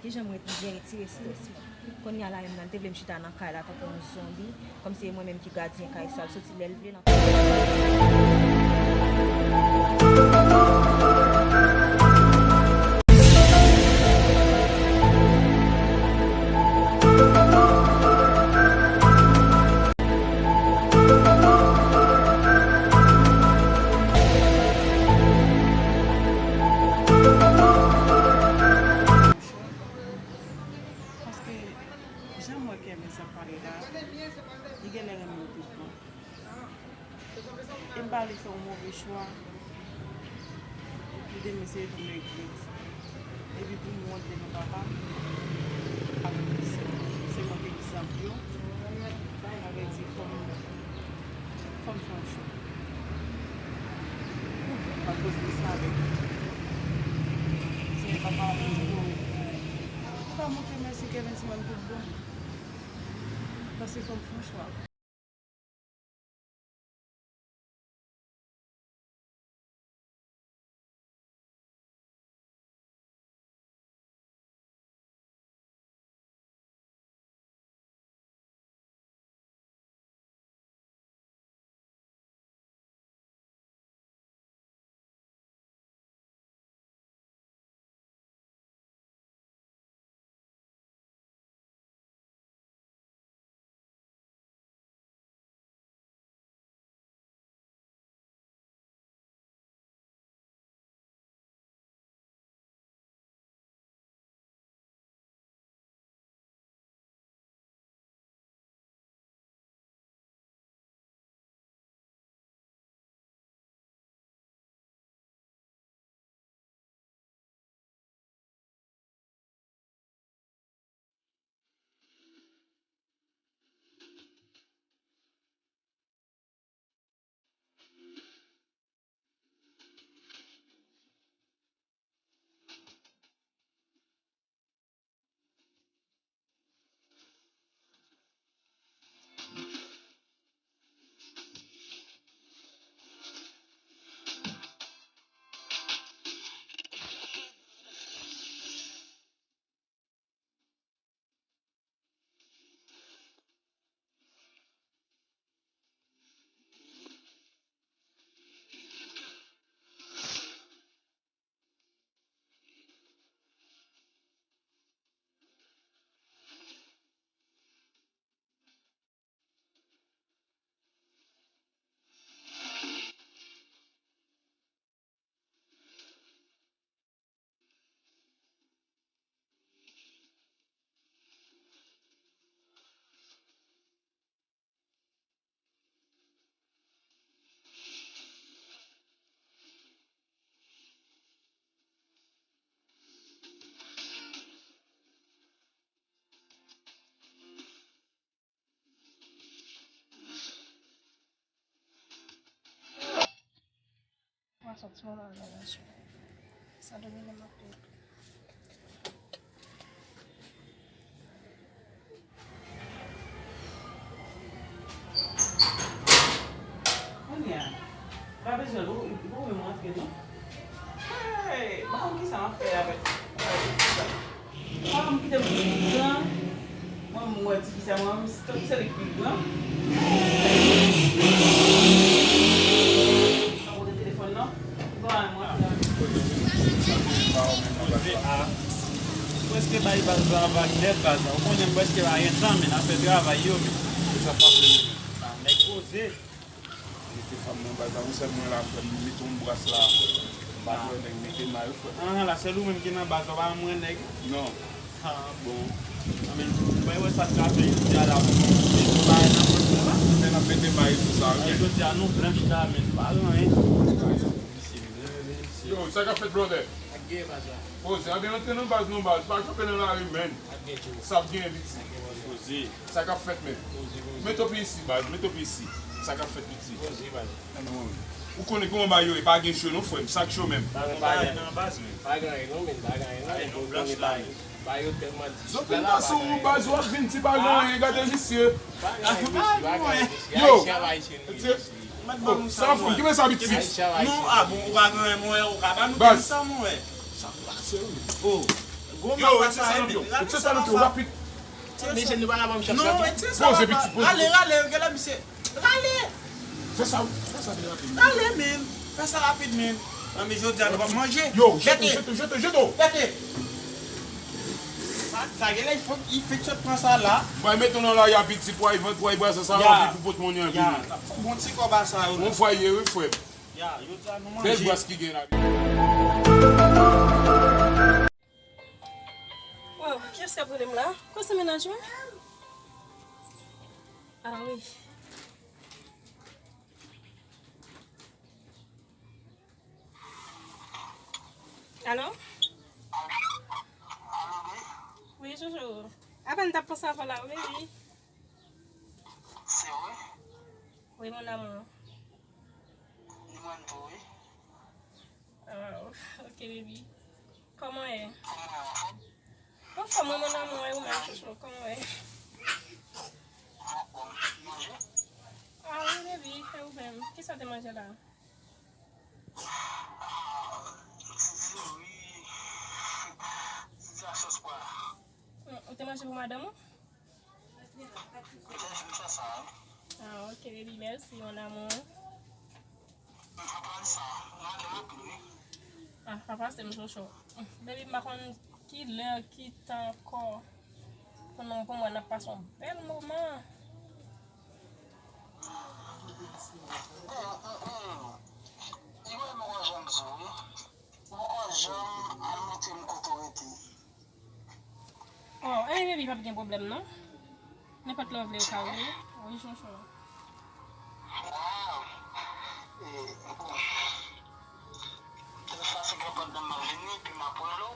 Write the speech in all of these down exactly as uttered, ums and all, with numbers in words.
Deja m ret, m byen retire estrès mwen. Kounye a la menm nan, li te vle m chita nan kay la tankou yon zonbi, kòmsi e mwen menm ki gadyen kay sa, l soti lè l vle nan Paske jan m wè Kevin sa pale la, li genlè renmen m tout bon. E m pa vle fè yon move chwa. Li te mwen se yon regrèt. Epi pou m wont devan papa m ak pitit, se mwen ki egzanp yo. Sa vle di fò m, fò m fè yon chwa. Akoz de sa avèk Senyè papa a, m pa montre mèsi Kevin si mwen m tout bon. Paske fò m fè yon chwa. Mwen sot ti moman nan relasyon. Sa domine m anpil. Kounye a, pa bezwen, li poko menm rantre non. Hey, m pa konn kisa m ap fè avèk, avèk sa. Papa m kite m pi gran. Mwen, m wè ti fi sa, mwen, m, tankou se li ki pi gran. Pa pote telefòn nan. Bon, mwen, mwen. Koze a. Prèske bay baz la vag nèt, baz la. Ou konnen prèske pa gen tan, men n ap fè travay yo, men. Sa pa vre, men. Nèg poze. Mete fanm nan baz la, ou sèl mwen la frè m, mete yon bras la. M pa jwe nèg, mete may frè. Ahan, la sèl ou menm ki nan baz la, ou pa janm wè nèg. Non. Ah bon. Ah, men, ou pa wè sa k ka fè jodi a la, pou nou mete bagay nan pòt la, la. Men n ap mete may sou sa, wi. Jodi a nou blanch la, men pa gen anyen. Yo, sa k ap fèt, brother? Ak gen baz la. Poze, anben rantre nan baz nou, baz. Pa kanpe nan lari, menn. Sa ap genyen piti. Poze. Sa k ap fèt, menn? Mete w pi isi, baz. Mete w pi isi. Sa k ap fèt, piti? Ou konnen kòman bagay yo ye, pa gen cho non, frè m. Sa k cho menm? Pa gen anyen nan baz, menn. Pa gen anyen non, menn. Pa gen anyen non. Bagay yo tèlman dispè la, pa gen anyen. Zòt vin pase yon baz, w ap vin di pa gen anyen, gade visye. Yo! Sa fò, ki men sa piti? Non, ah bon, ou pa gen anyen, mwen, ou ka ba nou kenn sa, mwen. Sa pase, wi. Oh. Yo, retire sa nan pye w. Retire sa nan pye w, rapid. Men jèn nou pa la ban m chans la tou. Poze pitit, poze. Rale, rale, gade misye. Rale. Fè sa, fè sa byen rapid. Rale, men. Fè sa rapid, men. Non, men jodi a nou p ap manje. Yo, jete, jete, jete, jete. Jete. Sa, sa gen lè, il faut, il faut sot pran sa la. M pral mete w nan lari a pitit, pou al vann, pou al brase sa, anpi pou pot monnè an vini. Bon ti kòb a sa yo. Bon fwa ye, wi, frè m. Ya, jodi a nou manje. Bèl bras ki gen la. Wow, kiyès k ap rele m la? Kote mennaj mwen? Ah wi. Alo? Wi, Jojo. Apèn m t ap panse avè w la, wi, wi. Se vre? Wi, mon amour. Li mwen tou, wi. Ah, ok, baby. Kòman w ye? Kòman w ye, anfòm? Anfòm, wi, mon amour, e ou menm, chouchou, kòman w ye? Mwen anfòm. Manje? Ah, wi, baby, e ou menm? Kisa w te manje la? Ah, ti diri, ti diri ak sòs pwa. Hmm, ou te manje pou madanm ou? Jèf m fè sa, wi. Ah, ok, baby, mèsi, mon amour. M pa pran sa. M ale rapid, wi. Ah, pa pase m, chouchou. Baby, m pa konn ki lè, ki tan ankò. Pou nou, pou mwen, n ap pase yon bèl moman. Bon, bon, bon. Li mwen, m poko janm di w, wi. M poko janm al montre m kote w rete. Oh, eh, baby, p ap gen pwoblèm, non. Nenpòt lè w vle, ou ka vini. Wi, chouchou. Waw. E, bon. Lè sa se gen pwoblèm, m ap vini, epi m ap rele w.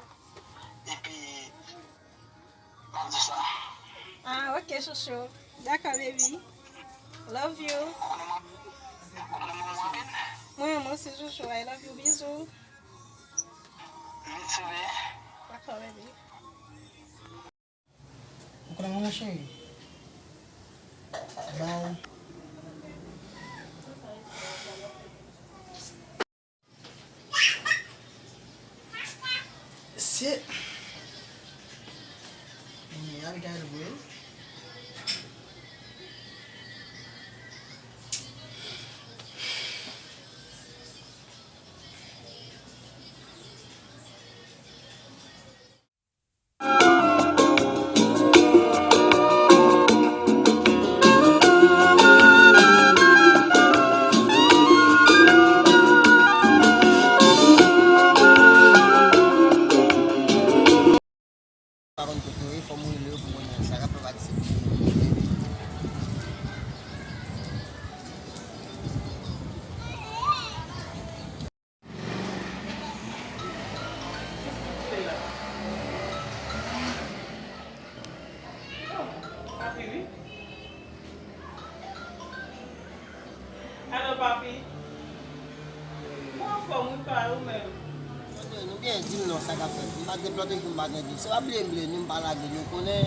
Epi, m ap di w sa. Ah, ok, chouchou. Dakò, baby. Love you. Ou renmen mwen? Ou renmen mwen anpil? Mwen, mwen osi, chouchou. I love you. Bizou. Dakò, baby. Ou konnen mwen, mon cheri. Bye. Shit. Mwen al gade vre. Pa konn kote yo ye, fò m rele yo pou konnen sa k ap fè patisipe. Papi, wi. Alo, papi. Mwen anfòm, wi, pa ou menm. Mwen, nou byen, di m non, sa k ap fèt. M pa gen plòt epi m pa gen di. Se pa bliye m bliye nou, m pa lage nou. Konnen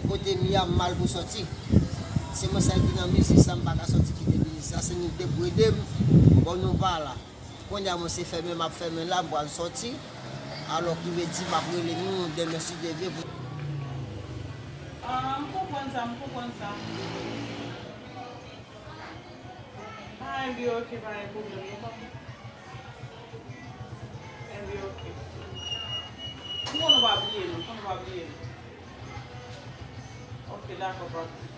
kote m ye a, m mal pou sòti. Se mwen sèl ki nan mizik sa, m pa ka sòti kite mizik sa. Se nou k te pou ede m. Bon, nou pa la. Kounye a, mwen se fèmen m ap fèmen la, m pral sòti. Alò, ki vle di m ap rele nou demen si Dye vle pou. Ah, m konprann sa, m konprann sa. Ah, enben, ok, pa gen pwoblèm, non, papi. Enben, ok. M konnen w pa bliye nou, m konnen w pa bliye nou. Ok, dakò, papi.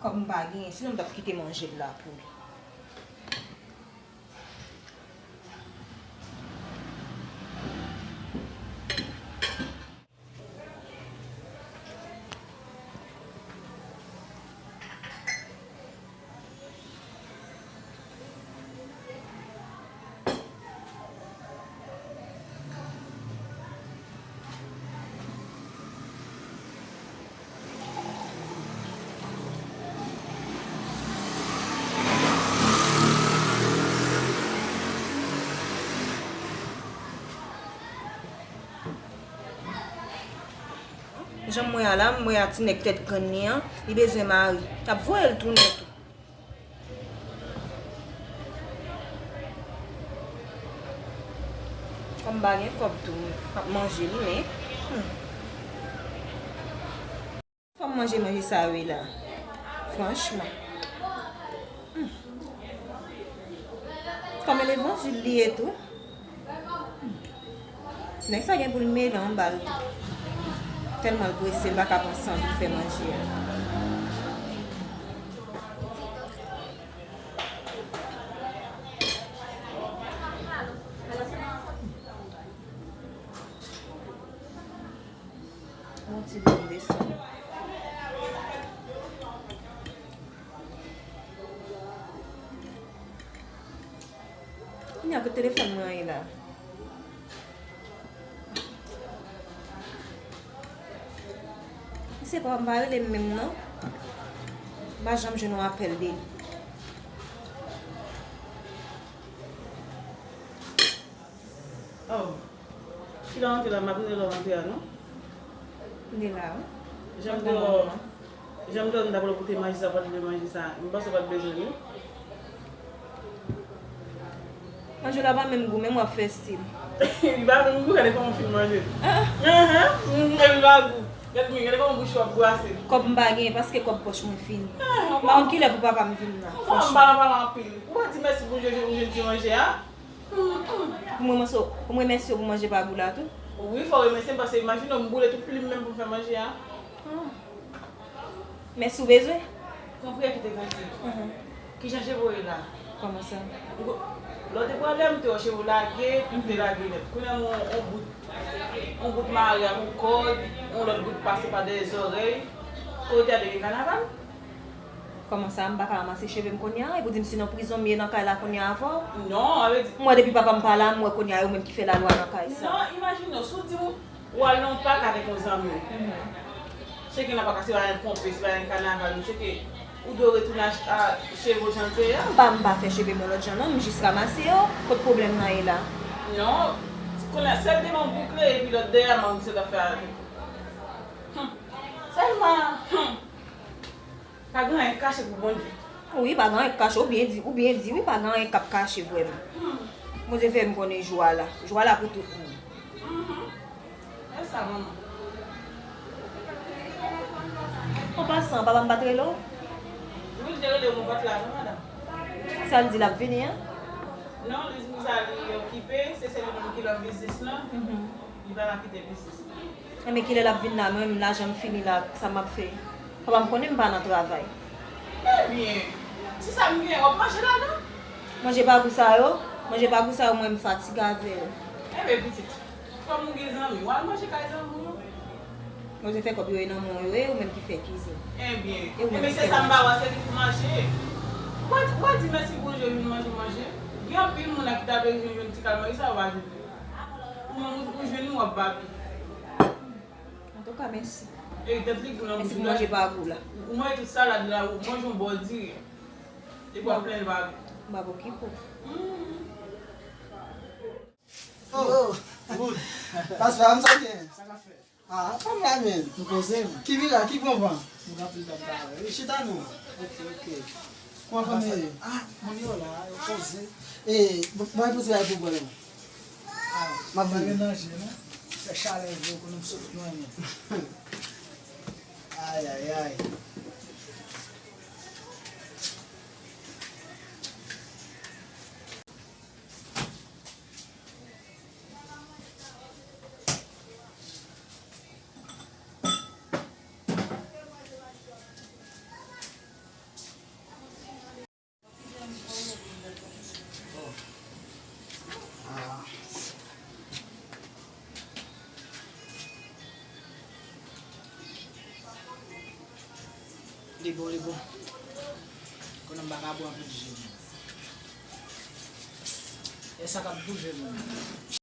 Kòb m pa genyen, sinon m t ap kite manje l la pou li. Jan m wè a la, m wè a ti nèg tèt grenn li an, li bezwen mari. T ap voye l tounen tou. Kòm m pa gen kòb tou, m ap manje li, men, hmm. Fò m manje manje sa yo la. Franchman. Hmm. Kòm e levanjil li ye tou. Hmm. Nèg sa gen pou l mele yon bal tou. Tèlman l prese, l pa ka pran san pou l fè manje a. Yon ti bòn desann. Kounye a, kote telefòn mwen an ye la? Misye pa, pa rele m menm non. M pa janm jwenn yon apèl de li. Oh. Kilè w antre la, m ap rele w antre a, non? M te la, wi. Jan m te wè w, jan m te wè w, m ta pral pote manje sa, pral pote manje sa. M panse w pa t bezwen li. Manje w la pa menm gou, menm w ap fè stil. Li pa menm gou, gade kòman w fin manje. Ah. Ahan, mhm, epi li pa gou. Gade, gade kòman bouch ou ap brase. Kòb m pa genyen, paske kòb pòch mwen fini. Ah, m pa konn kilè pou papa m vin la, franchman. M pa nan pale anpil. Ou pa di mèsi pou jodi, pou jodi manje a? Pou mwen, mwen so, pou mwen remèsye w pou manje pa gou la tou. Wi, fò w remèsye m, paske imajine w, m boule tout plim menm pou m fè manje a. Ah. Mèsi w bezwen? Tanpri, kite granti. Mhm. Kijan cheve w ye la? Kòman sa? Lè w te pran lè m te wè cheve w lage, m te lage nèt. Kounye a m wè yon bout, yon bout mare ak yon kòd, yon lòt bout pase pa dèyè zòrèy. Kote w te ale gen kanaval? Kòman sa, m pa ka ranmase cheve m kounye a? Epi w di m si nan prizon m ye nan kay la kounye a avè w? Non, sa vle di. M wè depi papa m pa la, m wè kounye a yo menm ki fè lalwa nan kay sa. Non, imajine w, si w di w, w al nan yon pak avèk yon zanmi w. Mhm. Se ke nan pak la, se pa yon ponpe, se pa yon kanaval, men se ke ou dwe retounen a, a cheve w jan l te ye a. M pa, m pa fè cheve m yon lòt jan non, m jis ranmase yo. Kot pwoblèm nan ye la? Non, kounye a sèl demen w boukle, epi lòt dèyè a, m ap di sa t ap fè avèk. Hum. Sèlman, hum. Pa gen anyen k kache pou Bondye. Wi, pa gen anyen k kache. Ou byen di, ou byen di, wi, pa gen anyen k ap kache vrèman. Hmm. Bondye fè m konnen jou a la. Jou a la pou tout moun. Mhm. E sa, manman. An pasan, papa m pa t rele w? Wi, l te rele m, ou pa t la, non, madanm. Sa l di l ap vini an? Non, li di konsa li okipe, se sèl li menm ki nan biznis lan. Mhm. Li pa ka kite biznis lan. Enben, kilè l ap vin la? Mwen menm, lajan m fini la, sa m ap fè? Papa m konnen m pa nan travay. Ebyen, ti sa m gen, w ap manje ladan? Manje pa gou sa yo, manje pa gou sa yo, mwen m fatige avè yo. Enben, pitit, kòm ou gen zanmi, w al manje kay zanmi w yo. Mwen se fè kòb yo e nan men w yo, e ou menm ki fè kizin. Ebyen, e ou menm ki fè manje. Ebyen, se sa m ba w a sèvi pou manje. Ou pa, ou pa di mèsi pou jodi vin manje, manje. Gen anpil moun la ki ta bezwen jwenn ti kal manje sa, yo pa jwenn li. Ou menm ou, ou jwenn li, w ap babi. Antouka, mèsi. E, tèt li gou nan bouch ou la. Mèsi pou manje pa gou la. Ou manje tout salad la, ou manje yon bò diri. Epi w ap plenn babi. M ap okipe w. Mhm. Oh, good. Pastè, sa w gen? Sa k ap fèt? Ah, pa m la menm. Nou poze, wi. Ki vira, ki pran van? Nou gen anpil tan pa wè. Wi, chita non. Ok, ok. Kòman fanmi yo ye? Ah, moun yo la, yo poze. E, bon, bon, poze la pou bò la. Ah, m ap vini. Pa melanje non. Fè chalè vre, ou konnen m sot lwen menm. Ay, ay, ay. Li bon, li bon. Konnen m pa ka bwè anpil ji. E sa k ap bouje moun.